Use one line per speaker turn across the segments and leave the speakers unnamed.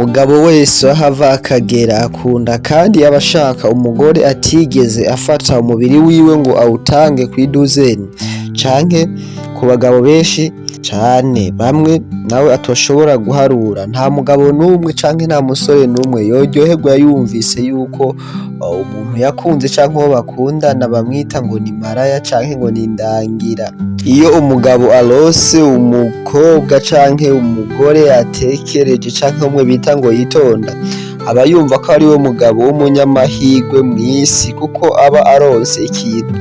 Umugabo wese aho ava akagera akunda kandi aba ashaka umugore atigeze afata umubiri wiwe ngo awutange kw'iduzeni canke ku bagabo benshi cane, bamwe nawe atoshobora guharura. Nta mugabo n'umwe canke nta musore n'umwe yoryoherwa yumvise yuko umuntu yakunze canke uwo bakundana bamwita ngo ni maraya canke ngo ni ndangira. Iyo umugabo aronse umukobwa canke umugore atekereje canke umwe bita ngo yitonda, aba yumva ko ariwe mugabo w'umunyamahirwe mw'isi, kuko aba aronse ikintu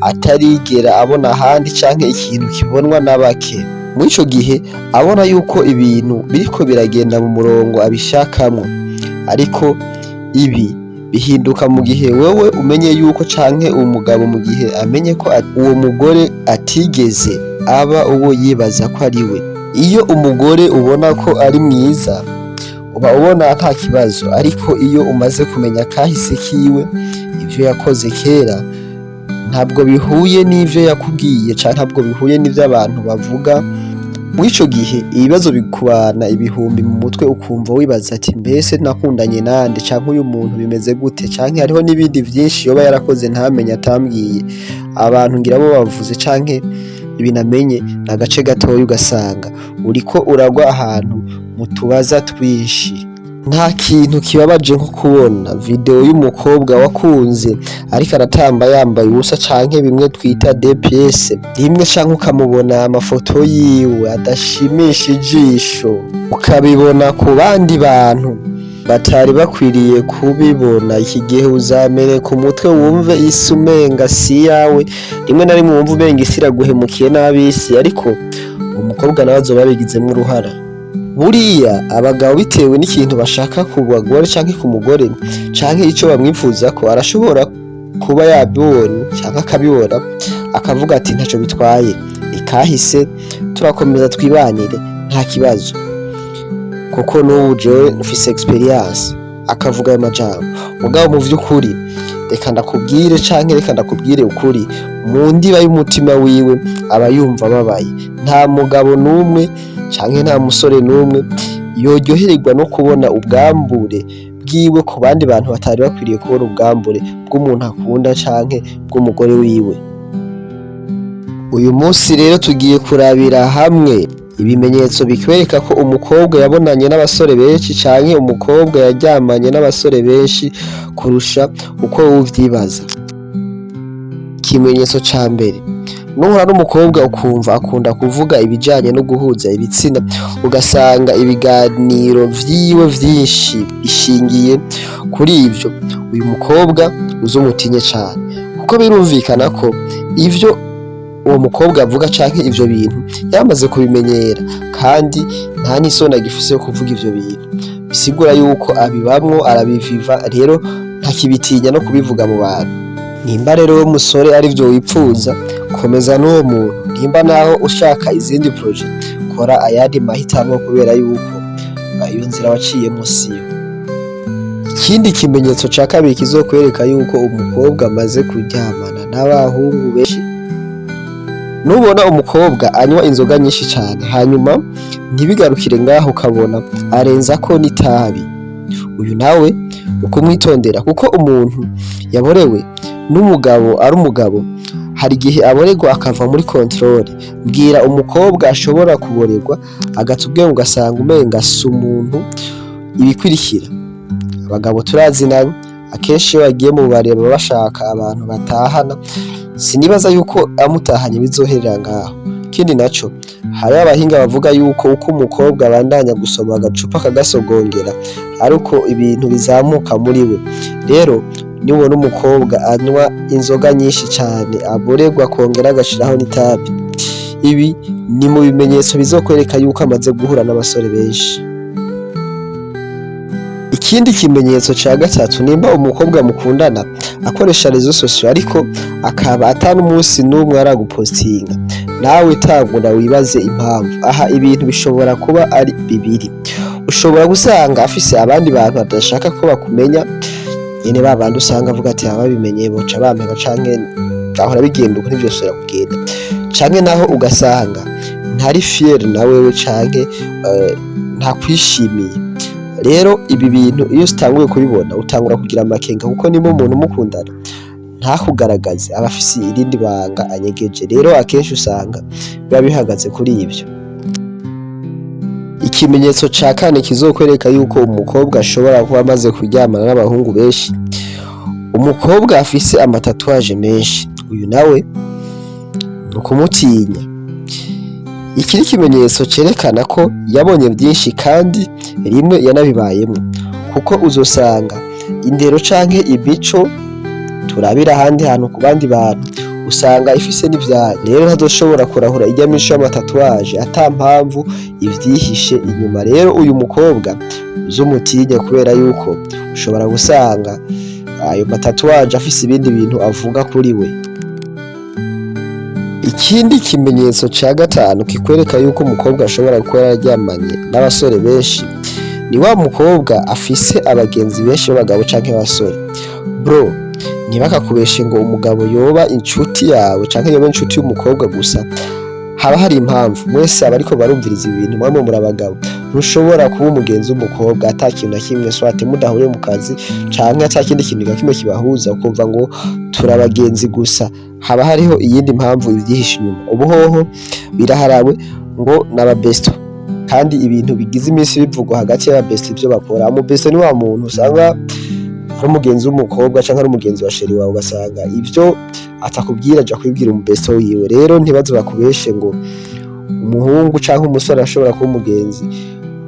atarigera abona ahandi canke ikintu kibonwa na bake. Murico gihe abona yuko ibintu biriko biragenda mu murongo abishakamwo. Ariko ibi bihinduka mu gihe wewe umenye yuko, canke umugabo mu gihe amenye ko uwo mugore atigeze aba uwo yibaza ko ari we. Iyo umugore ubona ko ari mwiza, uba ubona ata kibazo, ariko iyo umaze kumenya kahise kiwe, ivyo yakoze kera ntabwo bihuye n'ivyo yakubwiye canke ntabwo bihuye n'ivyo abantu bavuga. Murico gihe ibibazo bikubana ibihumbi mu mutwe, ukumva wibaza ati: "Mbese nakundanye nande?" canke "Uyu muntu bimeze gute?" canke hariho n'ibindi vyinshi yoba yarakoze ntamenye, atambwiye. Abantu ngira bo bavuze canke ibi namenye ni agace gatoya, ugasanga uriko uragwa ahantu mu tubaza twinshi. Nta kintu kibabaje nko kubona video y'umukobwa wakunze ariko aratamba yambaye ubusa, canke bimwe twita deux pièces rimwe, canke ukamubona amafoto yiwe adashimisha ijisho, ukabibona ku bandi bantu batari bakwiriye kubibona. Iki gihe uzameneka umutwe, wumve isi umenga si iyawe, rimwe na rimwe wumve umenga isi iraguhemukiye n'abisi, ariko umukobwa nawe azoba yabigizemwo uruhara. Buriya abagabo, bitewe n'ikintu bashaka ku bagore canke ku mugore canke ico bamwipfuzako, arashobora kuba yabibonye canke akabibona, akavuga ati: "Ntaco bitwaye, ikahise, turakomeza twibanire, nta kibazo, kuko n'ubu jewe mfise experience." Akavuga ayo majambo, mugabo mu vy'ukuri, reka ndakubwire canke reka ndakubwire ukuri, mu ndiba y'umutima wiwe aba yumva ababaye. Nta mugabo n'umwe canke nta musore n'umwe yoryohererwa no kubona ubwambure bwiwe ku bandi bantu batari bakwiriye kubona ubwambure bw'umuntu akunda canke bw'umugore wiwe. Uyu munsi rero tugiye kurabira hamwe ibimenyetso bikwereka ko umukobwa yabonanye n'abasore benshi canke umukobwa yaryamanye n'abasore benshi kurusha uko uvyibaza. Ikimenyetso ca mbere: nuhura n'umukobwa ukumva akunda kuvuga ibijanye no guhuza ibitsina, ugasanga ibiganiro vyiwe vyinshi bishingiye kuri ivyo, uyu mukobwa uzumutinye cane, kuko birumvikana ko ivyo uwo mukobwa avuga canke ivyo bintu yamaze kubimenyera, kandi nta n'isoni agifise yo kuvuga ivyo bintu. Bisigura yuko abibamwo, arabiviva, rero ntakibitinya no kubivuga mu bantu. Nimba rero uwo musore arivyo wipfuza, komeza n'uwo muntu. Nimba naho ushaka izindi projet, kora ayandi mahitamwo, kubera yuko iyo nzira waciyemwo siyo. Ikindi kimenyetso ca kabiri kizokwereka yuko umukobwa amaze kuryamana n'abahungu benshi: nubona umukobwa anywa inzoga nyinshi cane, hanyuma ntibigarukire ngaho, ukabona arenzako n'itabi, uyu nawe ukumwitondera, kuko umuntu yaborewe n'umugabo ari umugabo, hari igihe aborerwa akava muri contrôle. Mbwira umukobwa ashobora kuborerwa agata ubwenge, ugasanga umenga si umuntu. Ibikurikira, abagabo turazinanye, akenshi iyo bagiye mu bubare baba bashaka abantu batahana. Sinibaza yuko amutahanye bizoherera ngaho. Ikindi naco, hariho abahinga bavuga yuko uko umukobwa abandanya gusoma agacupa akagasogongera, ari uko ibintu bizamuka muri we. Rero nubona umukobwa anywa inzoga nyinshi cane, aborerwa, akongera agashiraho n'itabi, ibi ni mu bimenyetso bizokwereka yuko amaze guhura n'abasore benshi. Ikindi kimenyetso ca gatatu: nimba umukobwa mukundana akoresha réseaux sociaux, ariko akaba ata n'umunsi n'umwe aragupostinga, nawe tangura wibaze impamvu. Aha ibintu bishobora kuba ari bibiri: ushobora gusanga afise abandi bantu adashaka ko bakumenya nyene, ba bandi usanga avuga ati: "Ababimenye boca bampeba", canke ahora bigenda uko, ntivyosubira kugenda, canke naho ugasanga ntari fier na wewe, canke ntakwishimiye. Rero ibi bintu iyo utanguye kubibona, utangura kugira amakenga, kuko niba umuntu mukundana ntakugaragaze, aba afise irindi banga anyegeje. Rero akenshi usanga biba bihagaze kuri ivyo. Ikimenyetso ca kane kizokwereka yuko umukobwa ashobora kuba amaze kuryamana n'abahungu benshi: umukobwa afise ama tatouage menshi, uyu nawe ni ukumutinya. Iki ni ikimenyetso cerekana ko yabonye vyinshi kandi rimwe yanabibayemwo, kuko uzosanga indero canke imico turabira ahandi hantu ku bandi bantu, usanga ifise n'ivyayo. Rero ntazoshobora kurahura irya mico y'ama tatouage ata mpamvu ivyihishe inyuma. Rero uyu mukobwa uzumutinye, kubera yuko ushobora gusanga ayo ma tatouage afise ibindi bintu avuga kuri we. Ikindi kimenyetso ca gatanu kikwereka yuko umukobwa ashobora kuba yararyamanye n'abasore benshi, ni wa mukobwa afise abagenzi benshi b'abagabo canke b'abasore. Bro, ntibakakubeshe ngo umugabo yoba inshuti yawe canke yoba inshuti y'umukobwa gusa, haba hari impamvu. Mwese abariko barumviriza ibi bintu, mwamwe muri abagabo, ntushobora kuba umugenzi w'umukobwa ata kintu na kimwe, soit mudahuriye mu kazi canke ata kindi kintu na kimwe kibahuza, ukumva ngo turabagenzi gusa. Haba hariho iyindi mpamvu ivyihishe inyuma. Ubu hoho biraharawe ngo n'aba besto, kandi ibintu bigize iminsi bivugwa hagati y'aba besto, ivyo bakora. Umu besto ni wa muntu usanga ari umugenzi w'umukobwa canke ari umugenzi wa chéri wawe, ugasanga ivyo atakubwira aja kubibwira umu besto wiwe. Rero ntibaze bakubeshe ngo umuhungu canke umusore ashobora kuba umugenzi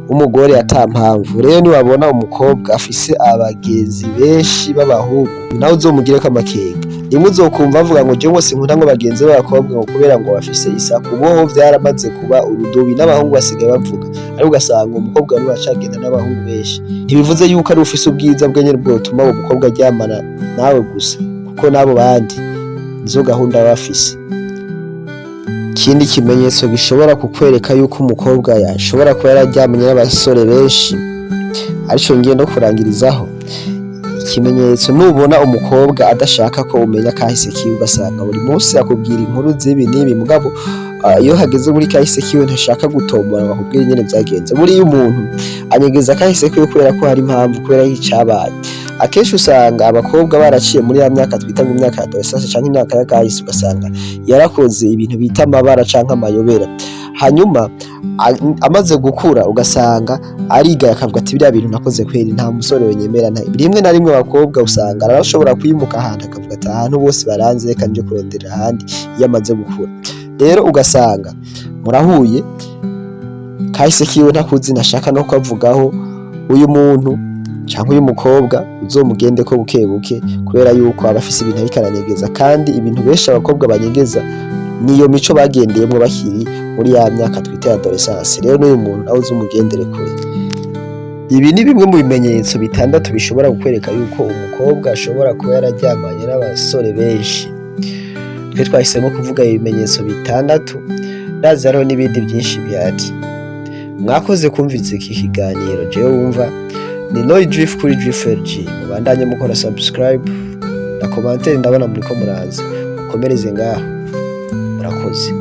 w'umugore ata mpamvu. Rero niwabona umukobwa afise abagenzi benshi b'abahungu, nawe uzomugireko amakenga. Rimwe uzokumva avuga ngo jewe ngo sinkunda ngo bagenzi b'abakobwa, ngo kubera ngo bafise isaku. Boho vyaramaze kuba urudubi, n'abahungu basigaye bavuga, ariko ugasanga umukobwa niwe acagenda n'abahungu benshi. Ntibivuze yuko ari ufise ubwiza bwe nyene bwotuma uwo mukobwa aryamana nawe gusa, kuko n'abo bandi nizo gahunda baba bafise. Ikindi kimenyetso gishobora kukwereka yuko umukobwa yashobora kuba yararyamanye n'abasore benshi, arico ngiye no kurangirizaho ikimenyetso: nubona umukobwa adashaka ko umenya kahise kiwe, ugasanga buri munsi akubwira inkuru z'ibi n'ibi, mugabo iyo hageze muri kahise kiwe ntashaka gutombora ngo akubwire ingene vyagenze. Buriya umuntu anyegeza kahise kiwe kubera ko hari impamvu, kubera icabaye. Akenshi usanga abakobwa baraciye muri ya myaka twita ngo imyaka ya adolescence canke imyaka ya kahise, ugasanga yarakoze ibintu bita amabara canke amayobera. Hanyuma amaze gukura, ugasanga arigaye, akavuga ati: "Biriya bintu nakoze kweri, nta musore wenyemera." Rimwe na rimwe abakobwa usanga arashobora kwimuka ahantu, akavuga ati: "Ahantu bose baranze, reka nje kurondera ahandi." Iyo amaze gukura rero, ugasanga murahuye, kahise kiwe ntakuzi, ntashaka no kukavugaho. Uyu muntu canke uyu mukobwa uzomugendeko buke buke, kubera yuko aba afise ibintu ariko aranyegeza. Kandi ibintu benshi abakobwa banyegeza niyo mico bagendeyemwo bakiri muri ya myaka twita ya adolescence. Rero n'uyu muntu nawe uzumugendere kure. Ibi ni bimwe mu bimenyetso bitandatu bishobora kukwereka yuko umukobwa ashobora kuba yararyamanye n'abasore benshi. Twe twahisemo kuvuga ibimenyetso bitandatu, ndazi hariho n'ibindi byinshi bihari. Mwakoze kumviriza iki kiganiro. Jewe wumva ni Roy Drift kuri Drift LG. Mubandanye mukora subscribe na commentaire, ndabona muriko muraza, mukomereze ngaho. Murakoze.